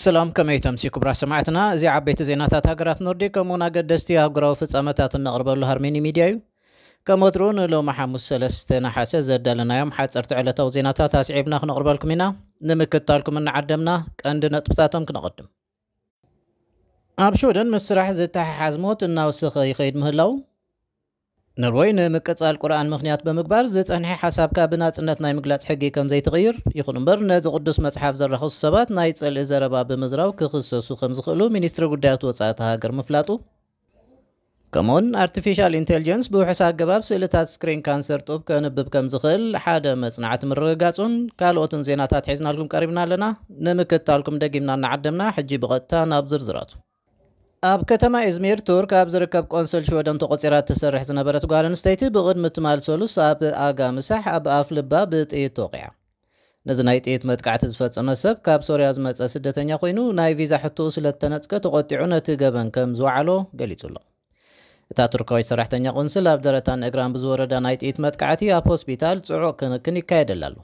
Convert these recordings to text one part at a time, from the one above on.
ሰላም፣ ከመይ ተምሲ ክቡራት ሰማዕትና? እዚ ዓበይቲ ዜናታት ሃገራት ኖርዲክ ከምኡውን ኣገደስቲ ኣህጉራዊ ፍጻመታት እነቕርበሉ ሃርሜኒ ሚድያ እዩ። ከም ወትሩ ንሎሚ ሓሙስ ሰለስተ ነሓሰ ዘዳለናዮም ሓጸርቲ ዕለታዊ ዜናታት ኣስዒብና ክነቕርበልኩም ኢና። ንምክትታልኩም እናዓደምና ቀንዲ ነጥብታቶም ክነቐድም። ኣብ ሽወደን ምስ ስራሕ ዝተሓሓዝ ሞት እናወሰኸ ይኸይድ ምህላው፣ ኖርወይ ንምቅጻል ቁርኣን ምኽንያት ብምግባር ዝጸንሐ ሓሳብካ ብናጽነት ናይ ምግላጽ ሕጊ ከም ዘይትቕይር፣ ይኹን እምበር ነዚ ቅዱስ መጽሓፍ ዘራኸሱ ሰባት ናይ ጽልኢ ዘረባ ብምዝራብ ክኽሰሱ ከም ዝኽእሉ ሚኒስትሪ ጉዳያት ወጻኢ እታ ሃገር ምፍላጡ፣ ከምኡውን ኣርቲፊሻል ኢንቴሊጀንስ ብውሑስ ኣገባብ ስእልታት ስክሪን ካንሰር ጡብ ከንብብ ከም ዝኽእል ሓደ መጽናዕቲ ምርግጋጹን ካልኦትን ዜናታት ሒዝናልኩም ቀሪብና ኣለና። ንምክትታልኩም ደጊምና እናዓደምና፣ ሕጂ ብቐጥታ ናብ ዝርዝራቱ። ኣብ ከተማ ኢዝሚር ቱርክ ኣብ ዝርከብ ቆንስል ሽወደን ተቖጺራ እትሰርሕ ዝነበረት ጓል ኣንስተይቲ ብቕድሚ ትማል ሰሉስ ኣብ ኣጋ ምሳሕ ኣብ ኣፍ ልባ ብጥይት ተወቒዓ። ነዚ ናይ ጥይት መጥቃዕቲ ዝፈጸመ ሰብ ካብ ሶርያ ዝመጸ ስደተኛ ኮይኑ፣ ናይ ቪዛ ሕቶኡ ስለ እተነጽገ ተቖጢዑ ነቲ ገበን ከም ዝወዓሎ ገሊጹ ኣሎ። እታ ቱርካዊት ሰራሕተኛ ቆንስል ኣብ ደረታን እግራን ብዝወረዳ ናይ ጥይት መጥቃዕቲ ኣብ ሆስፒታል ጽዑቕ ክንክን ይካየደላ ኣሎ።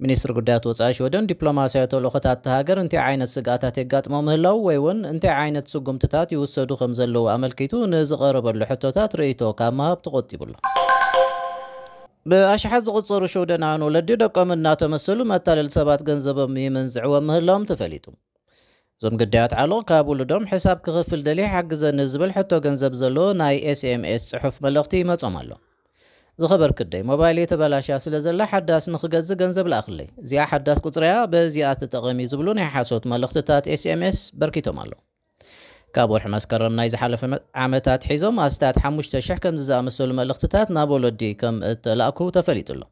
ሚኒስትሪ ጉዳያት ወጻኢ ሽወደን ዲፕሎማስያዊ ተልእኾታት እታ ሃገር እንታይ ዓይነት ስግኣታት የጋጥሞ ምህላው ወይ እውን እንታይ ዓይነት ስጉምትታት ይውሰዱ ከም ዘለዉ ኣመልኪቱ ንዝቐረበሉ ሕቶታት ርእይቶ ካብ ምሃብ ተቖጢቡ ኣሎ። ብኣሽሓት ዝቑጸሩ ሽወደናውያን ወለዲ ደቆም እናተመሰሉ መታለል ሰባት ገንዘቦም ይምንዝዕዎም ምህላዎም ተፈሊጡ። እዞም ግዳያት ዓሎቕ ካብ ውሉዶም ሕሳብ ክኸፍል ደልየ ሓግዘኒ ዝብል ሕቶ ገንዘብ ዘለዎ ናይ ኤስኤምኤስ ጽሑፍ መልእኽቲ ይመጾም ኣሎ። ዝኸበርኪ ኣደይ፣ ሞባይለይ ተበላሽያ ስለ ዘላ ሓዳስ ንኽገዝእ ገንዘብ ለኣኽለይ። እዚኣ ሓዳስ ቁጽሪያ፣ በዚኣ ተጠቐሚ ዝብሉ ናይ ሓሶት መልእኽትታት ኤስኤምኤስ በርኪቶም ኣለዉ። ካብ ወርሒ መስከረም ናይ ዝሓለፈ መ-፣ ዓመታት ሒዞም ኣስታት ሓሙሽተ ሽሕ ከምዚ ዝኣመሰሉ መልእኽትታት ናብ ወለዲ ከም እተላእኩ ተፈሊጡ ኣሎ።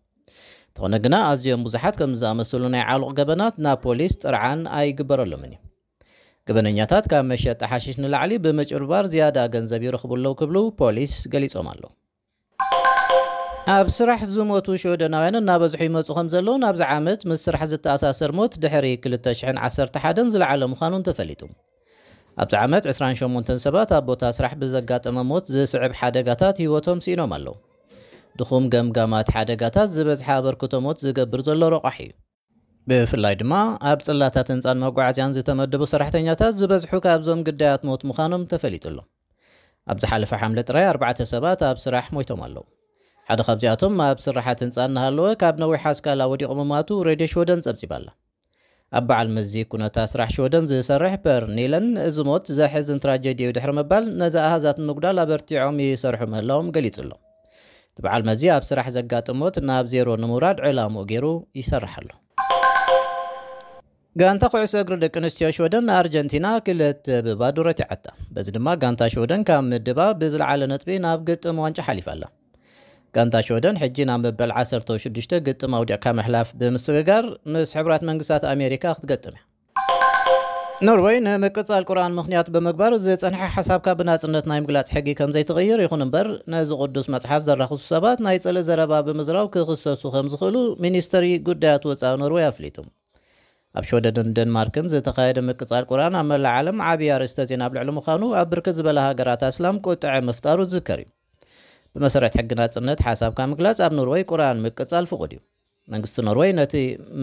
እንተኾነ ግና ኣዝዮም ብዙሓት ከምዚ ዝኣመሰሉ ናይ ዓሎቕ ገበናት ናብ ፖሊስ ጥርዓን ኣይግበረሎምን እዩ። ገበነኛታት ካብ መሸጢ ሓሽሽ ንላዕሊ ብምጭብርባር ዝያዳ ገንዘብ ይረኽቡ ኣለዉ ክብሉ ፖሊስ ገሊጾም ኣለዉ። ኣብ ስራሕ ዝሞቱ ሽወደናውያን እናበዝሑ ይመጹ ከም ዘለዉ፣ ናብዚ ዓመት ምስ ስራሕ ዝተኣሳሰር ሞት ድሕሪ ክልተ ሽሕን ዓሰርተ ሓደን ዝለዓለ ምዃኑን ተፈሊጡ። ኣብዚ ዓመት ዕስራን ሸሞንተን ሰባት ኣብ ቦታ ስራሕ ብዘጋጠመ ሞት ዝስዕብ ሓደጋታት ህይወቶም ስኢኖም ኣለዉ። ድኹም ገምጋማት ሓደጋታት ዝበዝሐ ኣበርክቶ ሞት ዝገብር ዘሎ ረቋሒ እዩ። ብፍላይ ድማ ኣብ ጽላታት ህንጻን መጓዓዝያን ዝተመደቡ ሰራሕተኛታት ዝበዝሑ ካብዞም ግዳያት ሞት ምዃኖም ተፈሊጡ ኣሎ። ኣብ ዝሓለፈ ሓምለ ጥራይ ኣርባዕተ ሰባት ኣብ ስራሕ ሞይቶም ኣለዉ። ሓደ ካብዚኣቶም ኣብ ስራሓት ህንጻ እናሃለወ ካብ ነዊሕ ኣስካላ ወዲቑ ምማቱ ሬድዮ ሽወደን ጸብጺባ ኣላ። ኣብ በዓል መዚ ኩነታት ስራሕ ሽወደን ዝሰርሕ ፐር ኒለን፣ እዚ ሞት ዘሕዝን ትራጀዲ እዩ ድሕሪ ምባል፣ ነዚ ኣሃዛት ንምጉዳል ኣበርቲዖም ይሰርሑ ምህላዎም ገሊጹ ኣሎ። እቲ በዓል መዚ ኣብ ስራሕ ዘጋጥም ሞት ናብ ዜሮ ንምውራድ ዕላምኡ ገይሩ ይሰርሕ ኣሎ። ጋንታ ኩዕሶ እግሪ ደቂ ኣንስትዮ ሽወደን ንኣርጀንቲና ክልተ ብባዶ ረቲዓታ። በዚ ድማ ጋንታ ሽወደን ካብ ምድባ ብዝለዓለ ነጥቢ ናብ ግጥም ዋንጫ ሓሊፋ ኣላ። ጋንታ ሽወደን ሕጂ ናብ መበል ዓሰርተ ሽዱሽተ ግጥም ኣውዲቕካ ምሕላፍ ብምስግጋር ምስ ሕቡራት መንግስታት ኣሜሪካ ክትገጥም እያ። ኖርወይ ንምቅጻል ቁርኣን ምኽንያት ብምግባር ዝጸንሐ ሓሳብካ ብናጽነት ናይ ምግላጽ ሕጊ ከም ዘይትቕይር፣ ይኹን እምበር ነዚ ቅዱስ መጽሓፍ ዘራኽሱ ሰባት ናይ ጽልኢ ዘረባ ብምዝራብ ክኽሰሱ ከም ዝኽእሉ ሚኒስትሪ ጉዳያት ወጻኢ ኖርወይ ኣፍሊጡ። ኣብ ሽወደንን ደንማርክን ዝተኻየደ ምቅጻል ቁርኣን ኣብ መላእ ዓለም ዓብዪ ኣርእስተ ዜና ኣብ ልዕሊ ምዃኑ፣ ኣብ ብርክት ዝበላ ሃገራት ኣስላም ቁጥዐ ምፍጣሩ ዝዝከር እዩ። ብመሰረት ሕጊ ናጽነት ሓሳብካ ምግላጽ ኣብ ኖርወይ ቁርኣን ምቅጻል ፍቑድ እዩ። መንግስቲ ኖርወይ ነቲ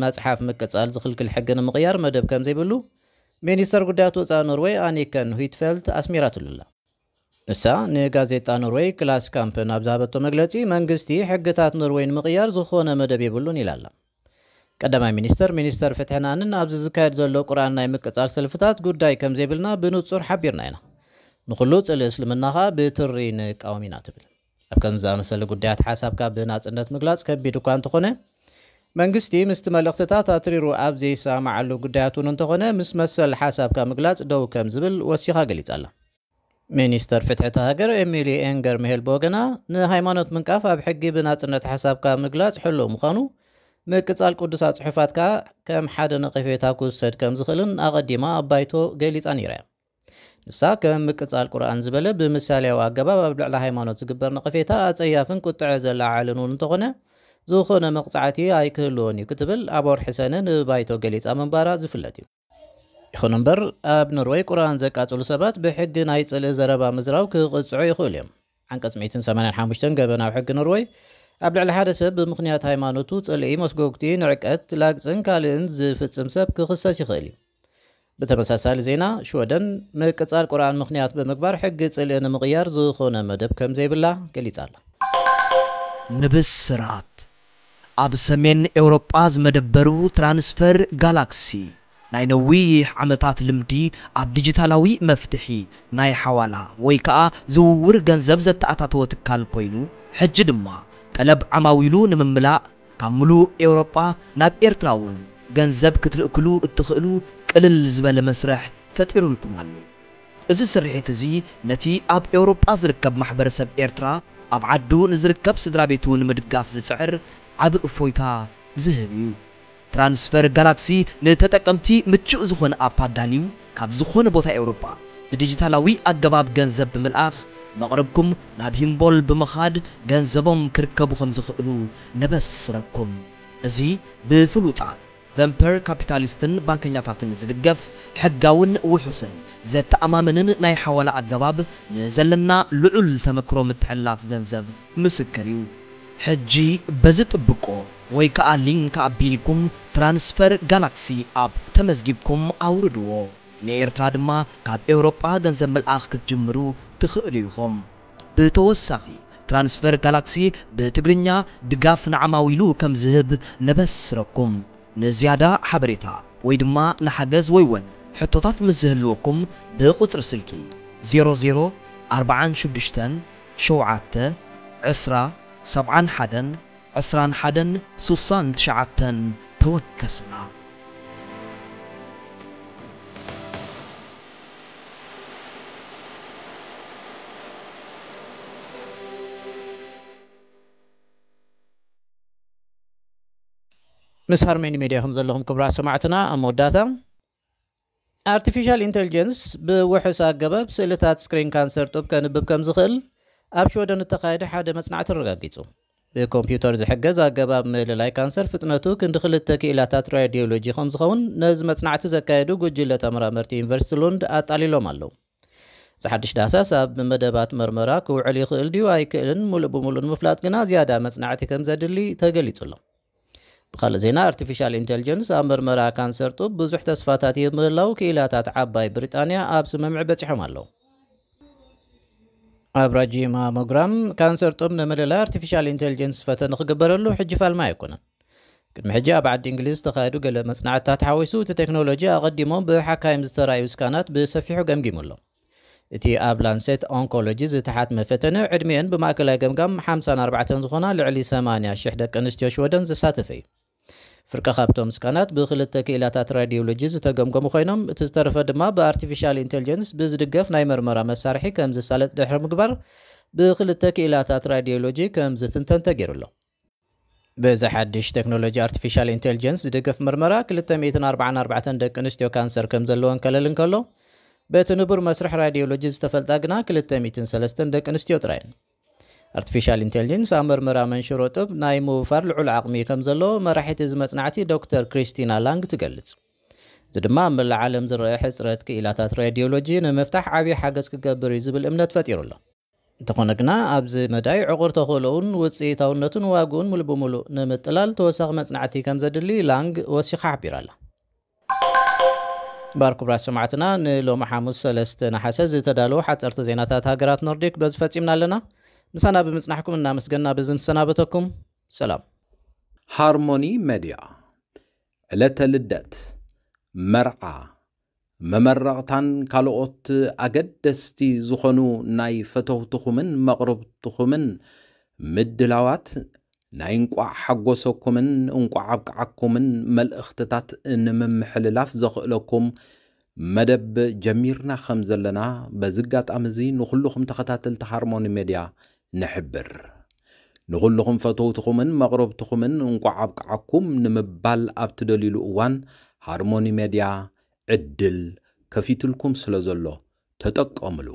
መጽሓፍ ምቅጻል ዝኽልክል ሕጊ ንምቕያር መደብ ከም ዘይብሉ ሚኒስተር ጉዳያት ወጻኢ ኖርወይ ኣኒከን ሁይትፌልት ኣስሚራትሉ ኣላ። ንሳ ንጋዜጣ ኖርወይ ክላስካምፐን ኣብ ዝሃበቶ መግለጺ፣ መንግስቲ ሕግታት ኖርወይ ንምቕያር ዝኾነ መደብ የብሉን ኢላ ኣላ። ቀዳማይ ሚኒስተር፣ ሚኒስተር ፍትሕን ኣንን ኣብዚ ዝካየድ ዘሎ ቁርኣን ናይ ምቅጻል ሰልፍታት ጉዳይ ከም ዘይብልና ብንጹር ሓቢርና ኢና። ንኹሉ ጽልኢ እስልምና ከኣ ብትሪ ንቃወም ኢና ትብል። ኣብ ከምዚ ዝኣመሰለ ጉዳያት ሓሳብካ ብናጽነት ምግላጽ ከቢድ እኳ እንተኾነ፣ መንግስቲ ምስቲ መልእኽትታት ኣትሪሩ ኣብ ዘይሰማማዓሉ ጉዳያት እውን እንተኾነ፣ ምስ መሰል ሓሳብካ ምግላጽ ደው ከም ዝብል ወሲኻ ገሊጻ ኣላ። ሚኒስተር ፍትሒ እታ ሃገር ኤሚሊ ኤንገር ምሄል ብወገና፣ ንሃይማኖት ምንቃፍ ኣብ ሕጊ ብናጽነት ሓሳብካ ምግላጽ ሕሉው ምዃኑ፣ ምቅጻል ቅዱሳት ጽሑፋት ከኣ ከም ሓደ ነቐፌታ ክውሰድ ከም ዝኽእልን ኣቐዲማ ኣብ ባይቶ ገሊጻ ነይራ እያ። ንሳ፣ ከም ምቅጻል ቁርኣን ዝበለ ብምሳሌያዊ ኣገባብ ኣብ ልዕሊ ሃይማኖት ዝግበር ነቐፌታ ኣጸያፍን ቁጥዐ ዘለዓዕልን እውን እንተኾነ፣ ዝኾነ መቕጻዕቲ ኣይክህልዎን እዩ ክትብል ኣብ ወርሒ ሰነ ንባይቶ ገሊጻ ምንባራ ዝፍለጥ እዩ። ይኹን እምበር፣ ኣብ ኖርወይ ቁርኣን ዘቃጽሉ ሰባት ብሕጊ ናይ ጽልኢ ዘረባ ምዝራብ ክቕጽዑ ይኽእሉ እዮም። ዓንቀጽ ሚእትን ሰማንያን ሓሙሽተን ገበናዊ ሕጊ ኖርወይ፣ ኣብ ልዕሊ ሓደ ሰብ ብምኽንያት ሃይማኖቱ ጽልኢ፣ መስጎግቲ፣ ንዕቀት፣ ላግጽን ካልእን ዝፍጽም ሰብ ክኽሰስ ይኽእል እዩ። ብተመሳሳሊ ዜና፣ ሽወደን ምቅጻል ቁርኣን ምኽንያት ብምግባር ሕጊ ጽልኢ ንምቕያር ዝኾነ መደብ ከም ዘይብላ ገሊጻ ኣላ። ንብስራት። ኣብ ሰሜን ኤውሮጳ ዝመደበሩ ትራንስፈር ጋላክሲ፣ ናይ ነዊሕ ዓመታት ልምዲ ኣብ ዲጂታላዊ መፍትሒ ናይ ሓዋላ ወይ ከኣ ዝውውር ገንዘብ ዘተኣታተወ ትካል ኮይኑ፣ ሕጂ ድማ ጠለብ ዓማዊሉ ንምምላእ ካብ ምሉእ ኤውሮጳ ናብ ኤርትራ እውን ገንዘብ ክትልእክሉ እትኽእሉ ቅልል ዝበለ መስርሕ ፈጢሩልኩም ኣሎ። እዚ ስርሒት እዚ ነቲ ኣብ ኤውሮጳ ዝርከብ ማሕበረሰብ ኤርትራ ኣብ ዓዱ ንዝርከብ ስድራ ቤቱ ንምድጋፍ ዝጽዕር ዓቢ እፎይታ ዝህብ እዩ። ትራንስፈር ጋላክሲ ንተጠቀምቲ ምቹእ ዝኾነ ኣፕ ኣዳልዩ፣ ካብ ዝኾነ ቦታ ኤውሮጳ ብዲጂታላዊ ኣገባብ ገንዘብ ብምልኣኽ፣ መቕርብኩም ናብ ሂምቦል ብምኻድ ገንዘቦም ክርከቡ ከም ዝኽእሉ ነበስረኩም። እዚ ብፍሉጣት ቨምፐር ካፒታሊስትን ባንከኛታትን ዝድገፍ ሕጋውን ውሑስን ዘተኣማምንን ናይ ሓዋላ ኣገባብ፣ ንዘለና ልዑል ተመክሮ ምትሕልላፍ ገንዘብ ምስክር እዩ። ሕጂ በዚ ጥብቆ ወይ ከኣ ሊንክ ኣቢልኩም ትራንስፈር ጋላክሲ ኣፕ ተመዝጊብኩም ኣውርድዎ። ንኤርትራ ድማ ካብ ኤውሮጳ ገንዘብ ምልኣኽ ክትጅምሩ ትኽእሉ ኢኹም። ብተወሳኺ፣ ትራንስፈር ጋላክሲ ብትግርኛ ድጋፍ ንዓማዊሉ ከም ዝህብ ነበስረኩም። ንዝያዳ ሓበሬታ ወይ ድማ ንሓገዝ ወይ እውን ሕቶታት ምስ ዝህልወኩም፣ ብቁጽሪ ስልኪ ዜሮ ዜሮ ኣርባዓን ሽዱሽተን ሸውዓተ ዕስራ ሰብዓን ሓደን ዕስራን ሓደን ሱሳን ትሽዓተን ተወከሱና። ምስ ሃርመኒ ሜድያ ከም ዘለኹም ክቡራት ሰማዕትና፣ ኣብ መወዳእታ ኣርቲፊሻል ኢንተልጀንስ ብውሑስ ኣገባብ ስእልታት ስክሪን ካንሰር ጡብ ከንብብ ከም ዝኽእል ኣብ ሽወደን እተኻየደ ሓደ መጽናዕቲ ኣረጋጊጹ። ብኮምፒውተር ዝሕገዝ ኣገባብ ምልላይ ካንሰር ፍጥነቱ ክንዲ ክልተ ክኢላታት ራዲዮሎጂ ከም ዝኸውን ነዚ መጽናዕቲ ዘካየዱ ጉጅለ ተመራመርቲ ዩኒቨርሲቲ ሉንድ ኣጣሊሎም ኣለዉ። እዚ ሓድሽ ዳህሳስ ኣብ መደባት መርመራ ክውዕል ይኽእል ድዩ ኣይክእልን ምሉእ ብምሉእ ንምፍላጥ ግና ዝያዳ መጽናዕቲ ከም ዘድሊ ተገሊጹ ኣሎ። ብኻልእ ዜና፣ ኣርቲፊሻል ኢንተልጀንስ ኣብ መርመራ ካንሰር ጡብ ብዙሕ ተስፋታት ይህብ ምህላው ክኢላታት ዓባይ ብሪጣንያ ኣብ ስምምዕ በጺሖም ኣለዉ። ኣብ ራጂ ማሞግራም ካንሰር ጡብ ንምልላይ ኣርቲፊሻል ኢንተልጀንስ ፈተነ ክግበረሉ ሕጂ ፋልማ ኣይኮነን። ቅድሚ ሕጂ ኣብ ዓዲ እንግሊዝ ዝተኻየዱ ገለ መጽናዕትታት ሓዊሱ፣ እቲ ቴክኖሎጂ ኣቐዲሞም ብሓካይም ዝተራእዩ ስካናት ብሰፊሑ ገምጊሙ ኣሎ። እቲ ኣብ ላንሴት ኦንኮሎጂ ዝተሓትመ ፈተነ፣ ዕድሚኤን ብማእከላይ ገምጋም ሓምሳን ኣርባዕተን ዝኾና ልዕሊ ሰማንያ ሽሕ ደቂ ኣንስትዮ ሽወደን ዘሳተፈ እዩ። ፍርቂ ካብቶም ስካናት ብክልተ ክኢላታት ራዲዮሎጂ ዝተገምገሙ ኮይኖም፣ እቲ ዝተረፈ ድማ ብኣርቲፊሻል ኢንቴሊጀንስ ብዝድገፍ ናይ መርመራ መሳርሒ ከም ዝሳለጥ ድሕሪ ምግባር፣ ብክልተ ክኢላታት ራዲዮሎጂ ከም ዝትንተን ተገይሩ ኣሎ። በዚ ሓድሽ ቴክኖሎጂ ኣርቲፊሻል ኢንቴሊጀንስ ዝድገፍ መርመራ፣ ክልተ ሚእትን ኣርባዓን ኣርባዕተን ደቂ ኣንስትዮ ካንሰር ከም ዘለወን ከለሊ እንከሎ፣ በቲ ንቡር መስርሕ ራዲዮሎጂ ዝተፈልጣ ግና ክልተ ሚእትን ሰለስተን ደቂ ኣንስትዮ ጥራይ እየን። ኣርቲፊሻል ኢንቴሊጀንስ ኣብ መርመራ መንሽሮ ጡብ ናይ ምውፋር ልዑል ዓቕሚ ከም ዘለዎ መራሒት እዚ መጽናዕቲ ዶክተር ክሪስቲና ላንግ ትገልጽ። እዚ ድማ ኣብ መላእ ዓለም ዝረአ ሕጽረት ክኢላታት ራዲዮሎጂ ንምፍታሕ ዓብዪ ሓገዝ ክገብር እዩ ዝብል እምነት ፈጢሩ ኣሎ። እንተኾነ ግና፣ ኣብዚ መዳይ ዕቑር ተኽእሎኡን ውጽኢታውነቱን ዋግኡን ምሉእ ብምሉእ ንምጥላል ተወሳኺ መጽናዕቲ ከም ዘድሊ ላንግ ወሲኻ ሓቢራ ኣላ። እምበኣር ክቡራት ሰማዕትና፣ ንሎሚ ሓሙስ ሰለስተ ነሓሰ ዝተዳለዉ ሓጸርቲ ዜናታት ሃገራት ኖርዲክ በዚ ፈጺምና ኣለና። ምሳና ብምጽናሕኩም እናመስገንና በዚ ንሰናበተኩም። ሰላም። ሃርሞኒ መድያ፣ ዕለተ ልደት፣ መርዓ፣ መመረቕታን ካልኦት ኣገደስቲ ዝኾኑ ናይ ፈተውትኹምን መቕርብትኹምን ምድላዋት ናይ እንቋዕ ሓጎሰኩምን እንቋዕ ኣብቅዓኩምን መልእኽትታት ንምምሕልላፍ ዘኽእለኩም መደብ ጀሚርና ከም ዘለና በዚ ኣጋጣሚ እዚ ንኹልኹም ተኸታተልቲ ሃርሞኒ ሜድያ ንሕብር። ንኹልኹም ፈተውትኹምን መቕረብትኹምን እንቋዕ ኣብቅዓኩም ንምባል ኣብ ትደልዩሉ እዋን ሃርሞኒ ሜድያ ዕድል ከፊትልኩም ስለ ዘሎ ተጠቀምሉ።